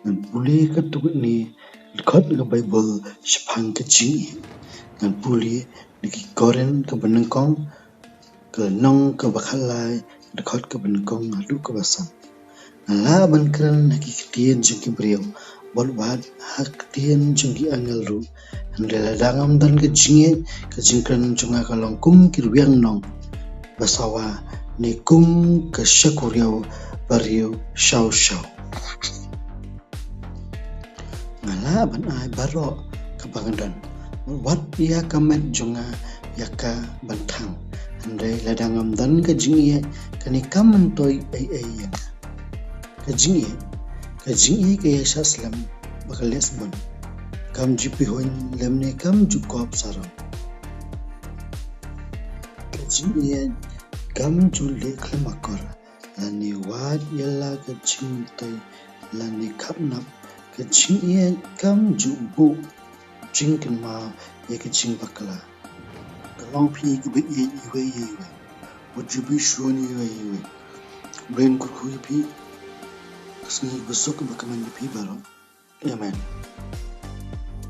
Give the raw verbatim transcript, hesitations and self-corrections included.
Ngan pule katto katne dkhot ka Baibl shaphang ka jingïeit. Ngan pule na ki Korinth kaba nyngkong, ka lynnong kaba khatlai, dkhot kaba nyngkong haduh kaba san. Nga lah ban kren ha ki ktien jong ki briew bad wat ha ki ktien jong ki angel ruh, hynrei lada ngam don ka jingïeit, ka jingkren jong nga ka long kum ki rwiang nong ba sawa, ne kum ka shakuriaw ba riew shaw shaw. Nga lah ban ai baroh kaba nga don, wat ïa ka met jong nga ïa ka ban thang, hynrei lada ngam don ka jingïeit, kane kam myntoi ei ei ïa nga. Ka jingïeit, ka jingïeit ka ïaishah slem bad ka leh sbun. Kam ju pihuiñ lymne kam ju kop sarong. Ka jingïeit kam ju leh khlem akor, lane wad ïa la ka jingmyntoi, lane khapnap. Ka jingïeit kam ju buh jingkynmaw ïa ka jingbakla. Ka long phi kaba ïeit iwei ïa iwei. Wat ju bishun iwei ïa iwei. Blei un kyrkhu ïa phi. Ka sngi kaba suk kaba kmen ïa phi baroh. Amen.